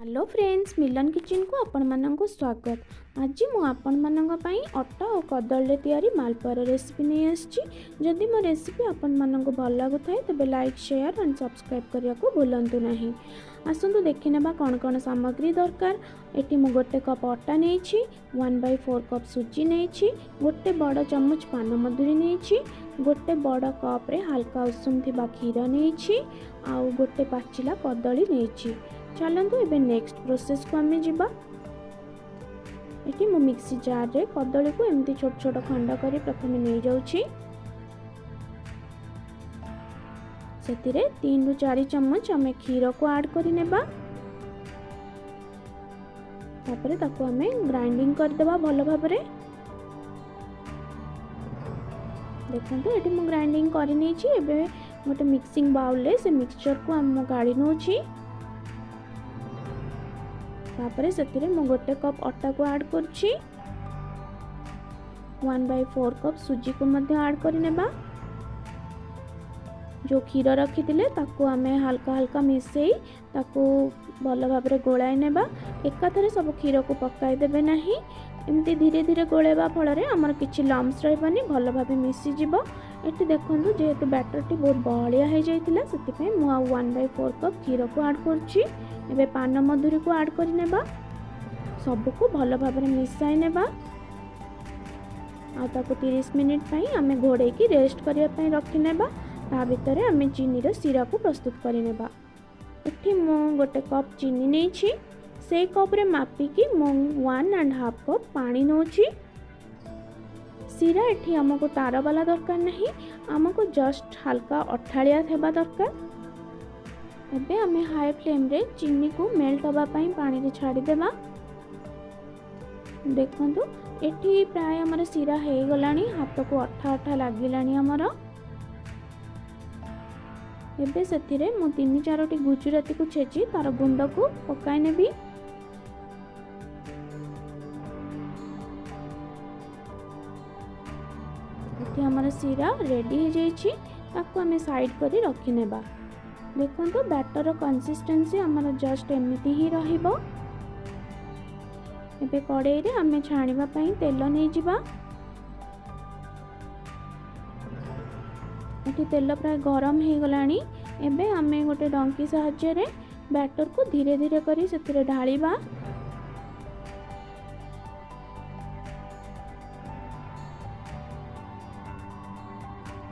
Hello friends, ମିଲନ କିଚେନକୁ ଆପଣମାନଙ୍କୁ ସ୍ୱାଗତ। ଆଜି ମୁଁ ଆପଣମାନଙ୍କ ପାଇଁ ଅଟା ଓ କଦଳୀରେ ତିଆରି ମାଲପୁଆର ରେସିପି ନେଇ ଆସିଛି। ଯଦି ମୋ ରେସିପି ଆପଣମାନଙ୍କୁ ଭଲ ଲାଗୁଥାଏ, ତେବେ ଲାଇକ୍, ସେୟାର ଆଣ୍ଡ ସବସ୍କ୍ରାଇବ୍ କରିବାକୁ ଭୁଲନ୍ତୁ ନାହିଁ। ଆସନ୍ତୁ ଦେଖିନେବା କ'ଣ କ'ଣ ସାମଗ୍ରୀ ଦରକାର। ଏଠି ମୁଁ 1 କପ୍ ଅଟା ନେଇଛି, 1/4 କପ୍ ସୁଜି ନେଇଛି, 1 ବଡ଼ ଚାମଚ ପାନମଧୁରୀ ନେଇଛି, 1 ବଡ଼ କପ୍ରେ ହାଲକା ଉଷୁମ ଥିବା କ୍ଷୀର ନେଇଛି ଆଉ 1 ପାଚିଲା କଦଳୀ ନେଇଛି। ଚାଲନ୍ତୁ ଏବେ ନେକ୍ସଟ ପ୍ରୋସେସ୍କୁ ଆମେ ଯିବା। ଏଠି ମୁଁ ମିକ୍ସି ଜାର୍ରେ କଦଳୀକୁ ଏମିତି ଛୋଟ ଛୋଟ ଖଣ୍ଡ କରି ପ୍ରଥମେ ନେଇଯାଉଛି। ସେଥିରେ 3ରୁ 4 ଚାମଚ ଆମେ କ୍ଷୀରକୁ ଆଡ଼୍ କରିନେବା। ତାପରେ ତାକୁ ଆମେ ଗ୍ରାଇଣ୍ଡିଙ୍ଗ କରିଦେବା ଭଲ ଭାବରେ। ଦେଖନ୍ତୁ, ଏଠି ମୁଁ ଗ୍ରାଇଣ୍ଡିଙ୍ଗ କରିନେଇଛି। ଏବେ ଗୋଟେ ମିକ୍ସିଂ ବାଉଲରେ ସେ ମିକ୍ସଚରକୁ ମୁଁ କାଢ଼ି ନେଉଛି। ତାପରେ ସେଥିରେ ମୁଁ 1 କପ୍ ଅଟାକୁ ଆଡ଼୍ କରୁଛି, 1/4 କପ୍ ସୁଜିକୁ ମଧ୍ୟ ଆଡ଼୍ କରିନେବା। ଯେଉଁ କ୍ଷୀର ରଖିଥିଲେ ତାକୁ ଆମେ ହାଲକା ହାଲକା ମିଶାଇ ତାକୁ ଭଲ ଭାବରେ ଗୋଳାଇ ନେବା। ଏକାଥରେ ସବୁ କ୍ଷୀରକୁ ପକାଇ ଦେବେ ନାହିଁ, ଏମିତି ଧୀରେ ଧୀରେ ଗୋଳାଇବା ଫଳରେ ଆମର କିଛି ଲମ୍ସ ରହିବନି, ଭଲ ଭାବେ ମିଶିଯିବ। ଏଠି ଦେଖନ୍ତୁ, ଯେହେତୁ ବ୍ୟାଟରଟି ବହୁତ ବହଳିଆ ହେଇଯାଇଥିଲା, ସେଥିପାଇଁ ମୁଁ ଆଉ 1/4 କପ୍ କ୍ଷୀରକୁ ଆଡ଼୍ କରୁଛି। ଏବେ ପାନମଧୁରୀକୁ ଆଡ଼୍ କରିନେବା, ସବୁକୁ ଭଲ ଭାବରେ ମିଶାଇ ନେବା ଆଉ ତାକୁ 30 ମିନିଟ୍ ପାଇଁ ଆମେ ଘୋଡ଼େଇକି ରେଷ୍ଟ କରିବା ପାଇଁ ରଖିନେବା। ତା ଭିତରେ ଆମେ ଚିନିର ଶିରାକୁ ପ୍ରସ୍ତୁତ କରିନେବା। ଏଠି ମୁଁ 1 କପ୍ ଚିନି ନେଇଛି, ସେଇ କପ୍ରେ ମାପିକି ମୁଁ 1.5 କପ୍ ପାଣି ନେଉଛି। ଶିରା ଏଠି ଆମକୁ ତାରବାଲା ଦରକାର ନାହିଁ, ଆମକୁ ଜଷ୍ଟ ହାଲକା ଅଠାଳିଆ ହେବା ଦରକାର। ଏବେ ଆମେ ହାଇ ଫ୍ଲେମ୍ରେ ଚିନିକୁ ମେଲ୍ଟ ହେବା ପାଇଁ ପାଣିରେ ଛାଡ଼ିଦେବା। ଦେଖନ୍ତୁ, ଏଠି ପ୍ରାୟ ଆମର ଶିରା ହେଇଗଲାଣି, ହାତକୁ ଅଠା ଅଠା ଲାଗିଲାଣି ଆମର। ଏବେ ସେଥିରେ ମୁଁ 3-4ଟି ଗୁଜୁରାତିକୁ ଛେଚି ତାର ଗୁଣ୍ଡକୁ ପକାଇ ନେବି। ଏଠି ଆମର ଶିରା ରେଡ଼ି ହେଇଯାଇଛି, ତାକୁ ଆମେ ସାଇଡ଼୍ କରି ରଖିନେବା। ଦେଖନ୍ତୁ, ବ୍ୟାଟର କନସିଷ୍ଟେନ୍ସି ଆମର ଜଷ୍ଟ ଏମିତି ହିଁ ରହିବ। ଏବେ କଡ଼େଇରେ ଆମେ ଛାଣିବା ପାଇଁ ତେଲ ନେଇଯିବା। ଏଠି ତେଲ ପ୍ରାୟ ଗରମ ହେଇଗଲାଣି। ଏବେ ଆମେ ଗୋଟେ ଡଙ୍କି ସାହାଯ୍ୟରେ ବ୍ୟାଟରକୁ ଧୀରେ ଧୀରେ କରି ସେଥିରେ ଢାଳିବା।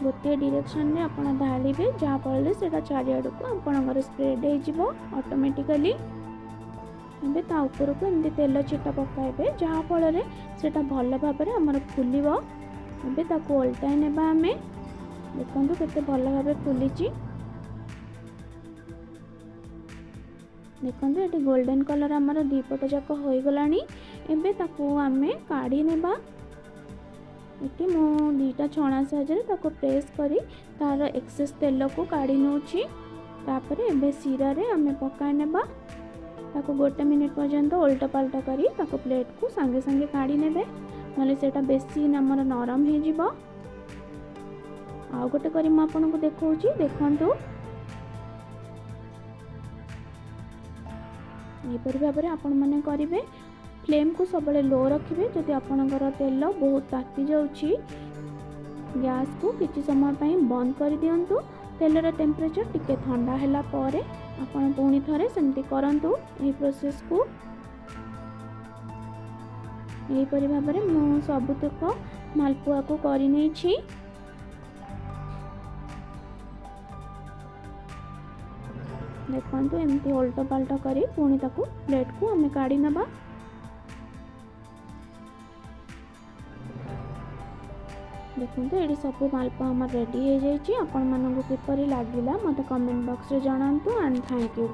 ଗୋଟିଏ ଡିରେକ୍ସନରେ ଆପଣ ଢାଳିବେ, ଯାହାଫଳରେ ସେଇଟା ଚାରିଆଡ଼କୁ ଆପଣଙ୍କର ସ୍ପ୍ରେଡ୍ ହେଇଯିବ ଅଟୋମେଟିକାଲି। ଏବେ ତା ଉପରକୁ ଏମିତି ତେଲ ଛିଟା ପକାଇବେ, ଯାହାଫଳରେ ସେଇଟା ଭଲ ଭାବରେ ଆମର ଫୁଲିବ। ଏବେ ତାକୁ ଓଲଟାଇ ନେବା ଆମେ। ଦେଖନ୍ତୁ କେତେ ଭଲ ଭାବେ ଫୁଲିଛି। ଦେଖନ୍ତୁ, ଏଠି ଗୋଲ୍ଡେନ୍ କଲର୍ ଆମର ଦୁଇପଟ ଯାକ ହୋଇଗଲାଣି। ଏବେ ତାକୁ ଆମେ କାଢ଼ି ନେବା। ଏଠି ମୁଁ 2ଟା ଛଣା ସାହାଯ୍ୟରେ ତାକୁ ପ୍ରେସ୍ କରି ତାର ଏକ୍ସେସ୍ ତେଲକୁ କାଢ଼ି ନେଉଛି। ତାପରେ ଏବେ ଶିରାରେ ଆମେ ପକାଇ ନେବା। ତାକୁ 1 ମିନିଟ୍ ପର୍ଯ୍ୟନ୍ତ ଓଲଟା ପାଲଟା କରି ତାକୁ ପ୍ଲେଟ୍କୁ ସାଙ୍ଗେ ସାଙ୍ଗେ କାଢ଼ି ନେବେ, ନହେଲେ ସେଇଟା ବେଶୀ ଆମର ନରମ ହେଇଯିବ। ଆଉ ଗୋଟେ କରି ମୁଁ ଆପଣଙ୍କୁ ଦେଖାଉଛି। ଦେଖନ୍ତୁ, ଏହିପରି ଭାବରେ ଆପଣମାନେ କରିବେ। ଫ୍ଲେମ୍କୁ ସବୁବେଳେ ଲୋ ରଖିବେ। ଯଦି ଆପଣଙ୍କର ତେଲ ବହୁତ ତାତି ଯାଉଛି, ଗ୍ୟାସ୍କୁ କିଛି ସମୟ ପାଇଁ ବନ୍ଦ କରିଦିଅନ୍ତୁ। ତେଲର ଟେମ୍ପରେଚର୍ ଟିକେ ଥଣ୍ଡା ହେଲା ପରେ ଆପଣ ପୁଣି ଥରେ ସେମିତି କରନ୍ତୁ ଏହି ପ୍ରୋସେସ୍କୁ। ଏହିପରି ଭାବରେ ମୁଁ ସବୁତକ ମାଲପୁଆକୁ କରିନେଇଛି। ଦେଖନ୍ତୁ, ଏମିତି ଓଲଟ ପାଲଟ କରି ପୁଣି ତାକୁ ପ୍ଲେଟ୍କୁ ଆମେ କାଢ଼ି ନେବା। ଦେଖନ୍ତୁ, ଏଠି ସବୁ ମାଲପୁଆ ଆମର ରେଡ଼ି ହେଇଯାଇଛି। ଆପଣମାନଙ୍କୁ କିପରି ଲାଗିଲା ମୋତେ କମେଣ୍ଟ ବକ୍ସରେ ଜଣାନ୍ତୁ। And thank you.